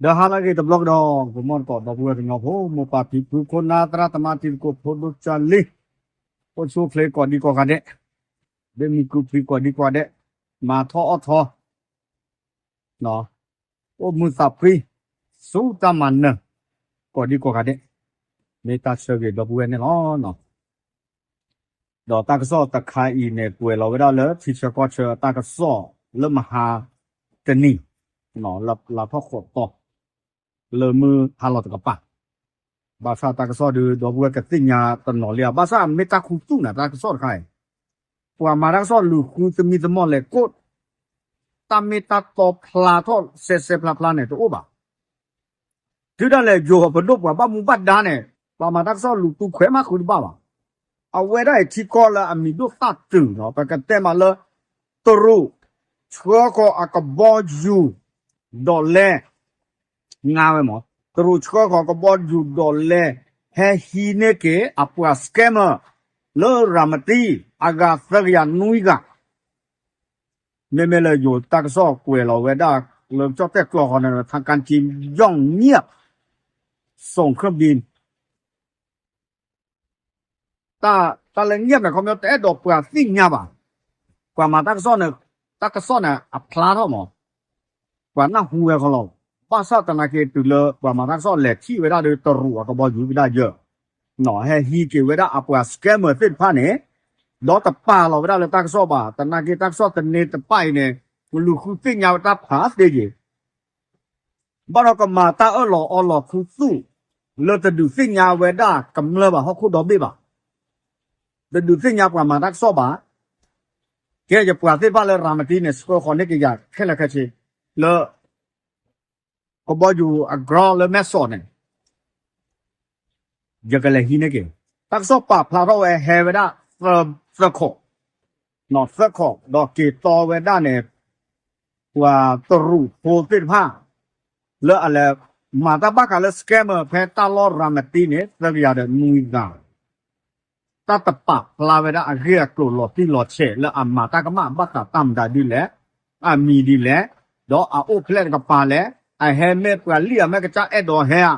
ဒီးဟါလၢအဂ့ၤတဘျီကဒီး ပမိၢ်တကိးဒီပုၢ်ဝဲၢ်ကညီဖိ မိၢ်ပၢ်ဖံဖု ခိၣ်နၢ်သရၣ်သမါ တံၤသကိးဖိဒိၣ်ကၢ်လံ, အိၣ်ဆူၣ်အိၣ်ချ့ကိးဒံကိးဂၤဒဲး, ဒ့မုၢ်ကုဖံကိးဒံကိးဂၤဒဲး, မၤထီၣ်အီၣ်ထီၣ်, အိၣ်မုာ်သးဖှံ, ဆူတၢ်မၤနၢၤ ကိးဒံကိးဂၤဒဲး, မ့ၢ်တၢ်ဆၢဂ့ၤဒီပုၢ်ဝဲၢ်န့ၣ်လီၤ. ဒီးတၢ်ကစီၣ်တခါအံၤန့ၣ် ကွဲးလီၤဝဲဒၣ်လၢထံဆၢကီၢ်ဆၢအတၢ်ကစီၣ်လၢမဟါတနံၤ, လၢလါထီၣ်ဃိးသီ, လၢမုၢ်ဟါလီၤတကပၤ, ဘၣ်ဆၣ်တၢ်ကစီၣ်ဒုး ဒီပုၢ်ဝဲၢ်ကသ့ၣ်ညါတနီၤလံဧါ, ဘၣ်ဆၣ်မ့ၢ်တၢ်ခူသူၣ်န့ၣ် တၢ်ကစီၣ်တခါအံၤ, ပှၤမၤတၢ်ကစီၣ်လူၤဃုသမံသမိးလဲၤကိး, တၢ်မ့ၢ်တၢ်တီဖျါထီၣ်စဲးစဲးဖျါဖျါန့ၣ် တအိၣ်ဘၣ်. တုၤဒၣ်လဲာ်ယိၤပဒိၣ်ပှၤဘၣ်မူဘၣ်ဒါန့ၣ် ပှၤမၤတၢ်ကစီၣ်လူၤသူခွဲးမးဃုတဘၣ်ဘၣ်. အဝဲဒၣ်အံၤထံကီၢ်လၢအမံၤဒိၣ်သၣ်တုၤနီၤ ပကတဲမးလၢ တရူးဆှၢဃီၤအကဘီယူၤ ဒီးလဲၤ ငါဝဲမး, တရူးဆှၢဃီၤကဘီယူၤဒီးလဲၤ ဟဲဟံးန့ၢ်က့ၤအပှၤ scammer လၢရၤမတံ အဂၤသၢကယၤနွံဂၤ မ့မ့ၢ်လၢယိၤတၢ်ကစီၣ်ကွဲးလီၤဝဲဒၣ် လၢကၠီၣ်တဲၣ်ကျိာ်ဃီန့ၣ် ထါကၣ်ကံယီၣ်ငံၣ် စိၣ်ခၢၣ်ဘံ တၢ်လၢငံၣ်န့ၣ် ခီပညီတအဲၣ်ဒိးပှၤသ့ၣ်ညါဘၣ်. ပှၤမၤတၢ်ကစီၣ်န့ၣ် တၢ်ကစီၣ်န့ၣ်အဖျါထီၣ်မး ပှၤနၢ်ဟူဝဲဃီလီၤ. ဘၣ်ဆၣ်သနာ်က့တုၤလၢပှၤမၤတၢ်ကစီၣ်လဲၤထံၣ်ဝဲဒၣ်ဒီးတရူးအကဘီယူၤဝဲဒၣ်ယဲၢ် ဟဲဟံးက့ၤဝဲဒၣ်အပှၤ scammer သ့ၣ်တဖၣ်န့ၣ် ဒီးတပာ်လီၤဝဲဒၣ်လၢတၢ်ကစီၣ်ဘၣ်. သနာ်က့တၢ်ကစီၣ်တန့ၢ်တပၣ်အံၤန့ၣ် လူၤဃုသ့ၣ်ညါဝဲတၢ်ဖးသ့ယ့ၤ ဘၣ်ဒီးကမၤတၢ်အၢၣ်လီၤအီလီၤခူသူၣ် လၢတဒုးသ့ၣ်ညါဝဲဒၣ်ကမျၢၢ်ဘၣ်ဟီၣ်ခိၣ်ဒီဘ့ၣ်ဘၣ်. တဒုးသ့ၣ်ညါပှၤမၤတၢ်ကစီၣ်ဘၣ်. ကဲယပှၤသ့ၣ်တဖၣ်လၢရၤမတံန့ၣ် ဆှၢဃီၤန့ၢ်က့ၤယၤခဲလၢာ်ခဲဆ့ လၢ ကဘီယူၤအ ground လၢမဲၢ်ဆီးန့ၣ် ယကလဲၤဟံးန့ၢ်က့ၤ. တၢ်ကစီၣ်ပာ်ဖျါထီၣ်ဝဲဟဲဝဲဒၣ် သၢခိး, သၢခိး ဒီးက့ၤတီဝဲဒၣ်န့ၣ် ပှၤတရူးဖိသ့ၣ်တဖၣ် လၢအလဲၤမၤတၢ်ဘၣ်ဃးလၢ scammer ဖဲတၢ်လီၢ်ရၤမတံန့ၣ် သၢကယၤဒီးနွံဂၤ တၢ်တပာ်ဖျါဝဲဒၣ်အဂ့ၢ်အကျိၤလီၤတံၢ်လီၤဆဲးလၢအမၤတၢ်ကမၣ်ဘၣ်ဃးတၢ်မတၤဒ်လဲၣ်, အမံၤဒ်လဲၣ်, ဒီးအအိၣ်ဖျဲၣ်တကပၤလဲၣ်, အဟဲမ့ၢ်ပှၤလံၣ်အမဲာ်ကစၢ်အဲၣ်ဒိးဟဲဧါ.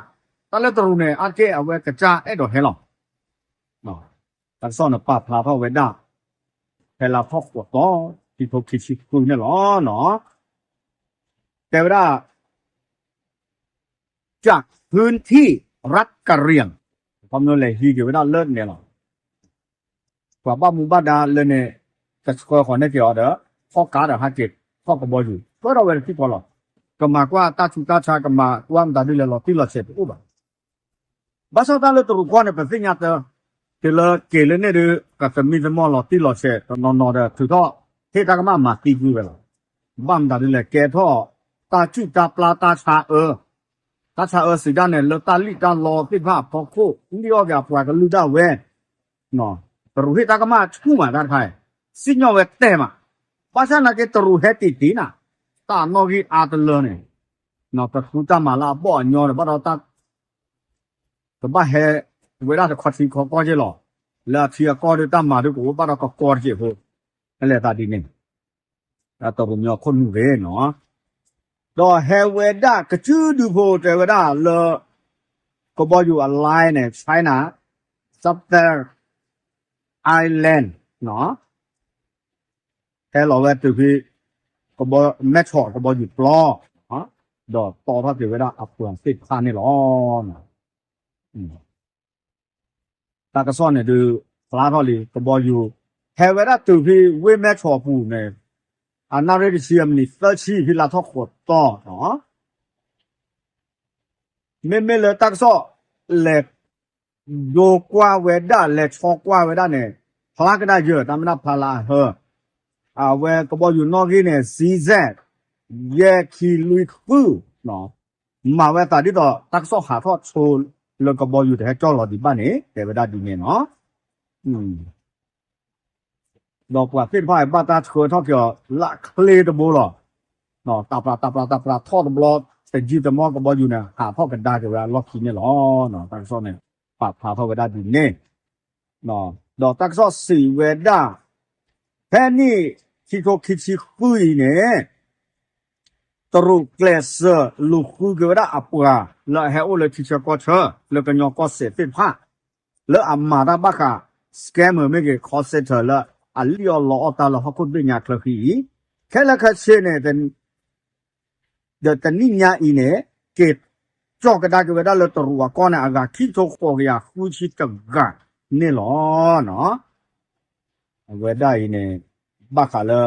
တၢ်လၢတရူးန့ၣ် အါတက့ၢ်အဝဲကစၢ်အဲၣ်ဒိးဟဲလီၤ. တၢ်ကစီၣ်န့ၣ်ပာ်ဖျါထီၣ်ဝဲဒၣ် ဖဲလါထီၣ်ဃိးသီ ခံထိခံဆံဃုန့ၣ်လီၤ. တဲဝဲဒၣ် จากพื้นที่รัฐกะเหรี่ยง ခီဖျိလဲၤဟံးက့ၤဝဲဒၣ်လၢန့ၣ်လီၤ. ပှၤဘၣ်မူဘၣ်ဒါလၢန့ၣ် ကဆှၢဃီၤန့ၢ်က့ၤအီၤဒီး ထီၣ်ကါဒီးဟးက့ၤထီၣ်ကဘီယူၤ ဆှၢထီၣ်ဝဲတထံၣ်ဃီလီၤ. ကမၤကွၢ်တၢ်ဆူးတၢ်ဆါ ကမၤကွၢ်မတၤဒ်လဲၣ်လီၤတံၢ်လီၤဆဲးတအိၣ်ဘၣ်. ဘၣ်ဆၣ်တၢ်လၢတရူးကီၢ်န့ၣ် ပသ့ၣ်ညါတၢ် တုၤလၢက့ၤလၢန့ၣ်ဒီး ကသမံသမိးလီၤတံၢ်လီၤဆဲးတနီၤနီၤဒီး ထုးထီၣ် ဟ့ၣ်တၢ်ကမၣ်မၤသံကွံာ်ဝဲလီၤ. ဘၣ်မတၤဒ်လဲၣ် ကဲထီၣ်တၢ်စုၣ်တၢ်ပျၢ်တၢ်ဆါအၢ, တၢ်ဆါအၢစံးဒၣ်န့ၣ် လၢတၢ်လံၣ်တၢ်လီသ့ၣ်တဖၣ်အဖီခိၣ် လံၣ်အီၣ်က့ၤအပှၤကလုာ်ဒၣ်ဝဲ တရူးဟ့ၣ်တၢ်ကမၣ်ဆူၣ်မးတၢ်တခါအံၤ စံၣ်ညီၣ်ဝဲတဲာ်မး, ဘၣ်ဆၣ်နာ်က့တရူးဟဲတံၢ်တံၢ်နၤ, တၢ်အနီၣ်ဂံၢ်အါတလၢန့ၣ်, တဃုတၢ်မၤလၢအဘီၣ်အညီန့ၣ် ဘၣ်ဒီးတၢ် ကဘၣ်ဟဲဝဲဒၣ်တခီထံခီကီၢ်က့လီၤ. လၢအထံအကီၢ်ဒီးတၢ်မၤဒုးကအိၣ်ဘၣ်ဒီးကကီတက့ၢ်ဖိ, လဲၤသးဒ်န့ၣ် တရူးမညီခိၣ်နူာ်ဂ့ၤနီၤ, ဒီးဟဲဝဲဒၣ်ကစုဒုဖိတဲဝဲဒၣ်လၢ ကဘီယူၤအ line န့ၣ် China Southern Island နီၤ ဟဲလီၤဝဲတုၤဖဲ မဲၢ်ဆီးကဘီယူၤပျီ ဒီးတီထီၣ်က့ၤဝဲဒၣ်အပှၤသ့ၣ်တဖၣ်န့ၣ်လီၤ. တၢ်ကစီၣ်န့ၣ်ဒုး ဖျါထီၣ်လံ ကဘီယူၤ ဟဲဝဲဒၣ်တုၤဖဲဝ့ၢ်မဲၢ်ဆီးအပူၤန့ၣ် အနၣ်ရံၣ်တဆံအမံးနံးသၢဆံ ဖဲလါထီၣ်ဃိးသီ မ့မ့ၢ်လၢတၢ်ကစီၣ်လဲၤ ဒိကွၢ်ဝဲဒၣ် လဲၤဆီကွၢ်ဝဲဒၣ်န့ၣ် ဖျါကဒါယၢၢ် တၢ်မ့ၢ်ဒၣ်ဖျါလၢအဟၢ အဝဲကဘီယူၤနီၣ်ဂံၢ်န့ၣ် ဇီးစဲး ယဲၢ်ခံလွံၢ်ဃု မၤဝဲသးဒ်သိး တၢ်ကစီၣ်ဟးထီၣ်ဆိလၢကဘီယူၤတဟဲကၠီၣ်လီၤဒံးဘၣ်န့ၣ် တဲဝဲဒၣ်ဒ်န့ၣ်နီၤ. ဒီးပှၤသ့ၣ်တဖၣ်ဘၣ်တၢ်ဆှၢထီၣ်က့ၤအီၤလၢအချ့တဘိလီၤ. တၢ်ပြးတၢ်ပြးတၢ်ပြးထီၣ်တဘျီ တယံာ်တမီၢ်ကဘီယူၤန့ၣ် ဟးထီၣ်ကဒါက့ၤဝဲအလီၢ်ခံန့ၣ်လီၤ. တၢ်ကစီၣ်န့ၣ် ပာ်ဖျါထီၣ်ဝဲဒၣ်ဒ်န့ၣ် ဒီးတၢ်ကစီၣ်စံးဝဲဒၣ် ဖဲန့ၣ် ခံထိခံဆံဃုအံၤန့ၣ် တရူးကျဲးစၢးလူၤဃုက့ၤဝဲဒၣ်အပှၤလၢအဟဲအိၣ်လၢထံဆၢကီၢ်ဆၢ လၢကညီကီၢ်စဲၣ်သ့ၣ်တဖၣ် လၢအမၤတၢ်ဘၣ်ဃး scammer မ့ၢ်ဂ့ၤ call center လၢအလံၣ်အီၣ်လီအီၣ်တၢ်လၢဟီၣ်ခိၣ်ဒ့ၣ်ညါချၢဃံအံၤ, ခဲလၢာ်ခဲဆ့န့ၣ် ဒီးတနံၣ်ညါအံၤန့ၣ် က့ၤကၠီၣ်ကဒါက့ၤဝဲဒၣ်လၢတရူးအကီၢ်န့ၣ် အဂၤခံကထိဃိးကယၤဃုဆံတဂၤန့ၣ်လီၤ. အဝဲဒၣ်အံၤန့ၣ် ဘၣ်ဃးလၢ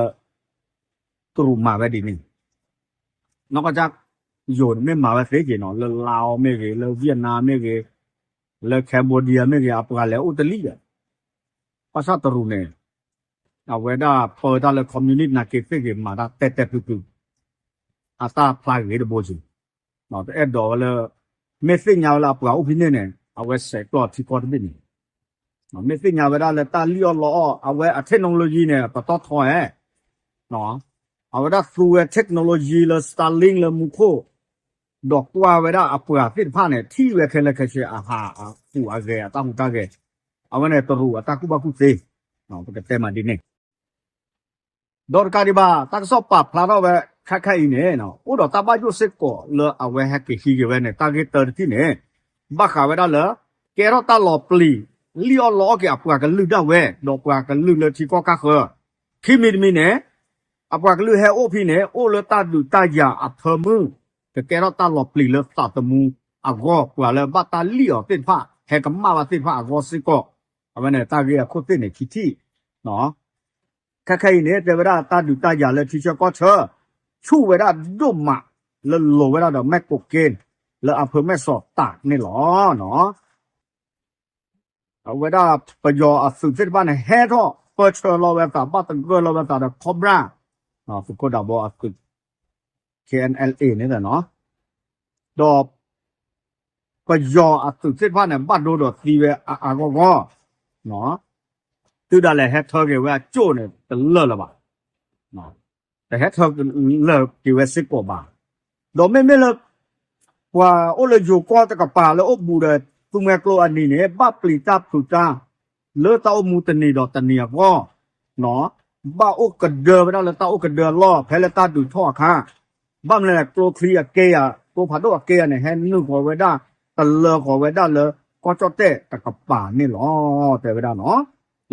တရူးမၤဝဲဒ်န့ၣ် နီၢ်ကီၢ် ယိၤန့ၣ်မ့ၢ်မၤဝဲသ့က့ၤနီၤ လၢလါအီမ့ၢ်ဂ့ၤ လၢ Vietnam မ့ၢ်ဂ့ၤ လၢ Cambodia မ့ၢ်ဂ့ၤ အပှၤလဲၤအိၣ်တလံၣ်ဒီး ဘၣ်ဆၣ်တရူးန့ၣ် အဝဲဒၣ်ပၢတၢ်လၢ communist နာ်က့သ့ၣ်ဂ့ၤ မၤတၢ်တဲာ်တဲာ်ဖုးဖုး အတၢ်ဖျါဂ့ၤတဘိက့ၤ တအဲၣ်ဒိးဝဲလၢ မ့ၢ်သ့ၣ်ညါဝဲလၢအပှၤအိၣ်ဖဲန့ၣ်န့ၣ် အဝဲဆဲးကျိးထံကီၢ်တဘ့ၣ်န့ၣ် မ့ၢ်သ့ၣ်ညါဝဲဒၣ်လၢတၢ်လံၣ်အီၣ်လီအီၣ် အဝဲအ technology န့ၣ် ပတီၢ်ထီဧါ အဝဲဒၣ်သူဝဲ technology လၢ Starlink လၢမူခိၣ် ဒီးကွၢ်ဝဲဒၣ်အပှၤသ့ၣ်တဖၣ်န့ၣ် ထံၣ်ဝဲခဲလၢာ်ခဲဆ့အဟးအပူၤအဂဲၤအတၢ်ဟူးတၢ်ဂဲၤ အဝဲန့ၣ်တရူးအတၢ်ကူၣ်ဘၣ်ကူၣ်သ့ ပကတဲမးဒ်န့ၣ် ဒီးတကးဒံးဘၣ် တၢ်ကစီၣ်ပာ်ဖျါထီၣ်ဝဲခဲခဲအံၤန့ၣ် အိၣ်ဒီးတၢ်ဘၣ်ယိၣ်စ့ၢ်ကီးလၢအဝဲဟဲက့ၤဟံးက့ၤဝဲန့ၣ် တၢ်ဂ့ၢ်တၢတထံၣ်န့ၣ် ဘၣ်ဃးဝဲဒၣ်လၢ ကဲထီၣ်တၢ်လီၤပျံၤ လံၣ်အီၣ်လီအီၣ်က့ၤအပှၤကလုာ်ဒၣ်ဝဲ ဒီးပှၤကလုာ်လၢထံကီၢ်ကၢ်ဃၢၤ ခံမံၤတမံၤန့ၣ် အပှၤကလုာ်ဟဲအိၣ်ဖဲန့ၣ် အိၣ်လၢတၢ်ဒုးတၢ်ယၤအဖၢမုၢ် ကကဲထီၣ်တၢ်လီၤပျံၤလၢသးသမူအဂီၢ် ပှၤလၢဘၣ်တၢ်လံၣ်အီၤသ့ၣ်တဖၣ် ဟဲကမၣ်ဘၣ်သ့ၣ်တဖၣ်အဂီၢ်စ့ၢ်ကီး အဝဲန့ၣ်တၢ်ဂ့ၢ်အခိၣ်သ့ၣ်န့ၣ်ခံထံၣ် ခဲခဲအံၤန့ၣ် တဲဝဲဒၣ်တၢ်ဒုးတၢ်ယၤလၢထံဆၢကီၢ်ဆၢ ဆူၣ်ဝဲဒၣ်ဒိၣ်မး လၢလိၤဝဲဒၣ်ဒီးမဲၣ်ကိးက့ လၢအဖၢမဲၣ်စီၤတးန့ၣ်လီၤ. အဝဲဒၣ်ပယီၤအသုးသ့ၣ်တဖၣ်န့ၣ် ဟဲထီၣ်ပၢဆှၢလီၤဝဲသး ဘၣ်သဂၢၢ်လီၤဝဲသးဒီး Cobra သုးခိၣ်ဒးဘီအသုး K N L A န့ၣ်လီၤ. ဒီးပယီၤအသုးသ့ၣ်တဖၣ်န့ၣ် ဘၣ်ဒိဒီးသံဝဲအါအါဂီၢ်ဂီၢ် တုၤဒၣ်လဲာ်ဟဲထၢက့ၤဝဲအကၠိၣ်န့ၣ် တလၢာ်လၢၤဘၣ်, တဟဲထၢလၢာ်က့ၤဝဲစ့ၢ်ကီးဘၣ်. ဒီးမ့မ့ၢ်လၢ ပှၤအိၣ်လၢယိၤကီၢ်တကပၤလၢအိၣ်ဘူးဒီးသူမှဲကျိအနံၤန့ၣ် ဘၣ်ပျံၤတၢ်ဖုးတၢ် လၢတၢ်အိၣ်မူတနံၤဒီးတနံၤအဂီၢ် ဘၣ်အိၣ်ကဒၢဝဲဒၣ်လၢတၢ်အိၣ်ကဒၢအလီၢ် ဖဲလၢတၢ်ဒုးထီၣ်အခါ, ဘၣ်မနုၤလဲၣ် ကျိချံအကဲယၤ ကျိဖးဒိၣ်အကဲယၤန့ၣ် ဟဲနုာ်ဃီၤဝဲဒၣ် တလၢဃီၤဝဲဒၣ်လၢကီၢ်ကၠီၣ်တဲၣ်တကပၤန့ၣ်လီၤ တဲဝဲဒၣ်နီၤ.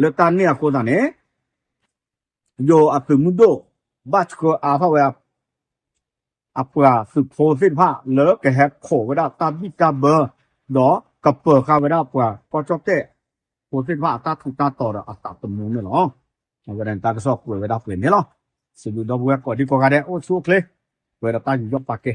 လၢတၢ်န့ၣ်အဃိသတးန့ၣ် ယိၤအသုးမုၢ်ဒိၣ် ဘၣ်ဆှၢအါထီၣ်ဝဲ အပှၤသုးဖိသ့ၣ်တဖၣ်လၢကဟဲခိးဝဲဒၣ်တၢ်ဘံၣ်တၢ်ဘၢ ဒီးကပၢၤဃာ်ဝဲဒၣ်ပှၤကီၢ်ကၠီၣ်တဲၣ်ဖိသ့ၣ်တဖၣ်အတၢ်ထူးတၢ်တီၤဒီးအသးသမူန့ၣ်လီၤ. အဝဲဒၣ်န့ၣ်တၢ်ကစီၣ်ကွဲးဝဲဒၣ်ပှဲၤန့ၣ်လီၤ. စံးဘျုးဒီပုၢ်ဝဲၢ်ကိးဒံကိးဂၤဒဲး အိၣ်ဆူၣ်အိၣ်ချ့ ပှဲၤဒီးတၢ်ယူးယီၣ်ပာ်ကဲ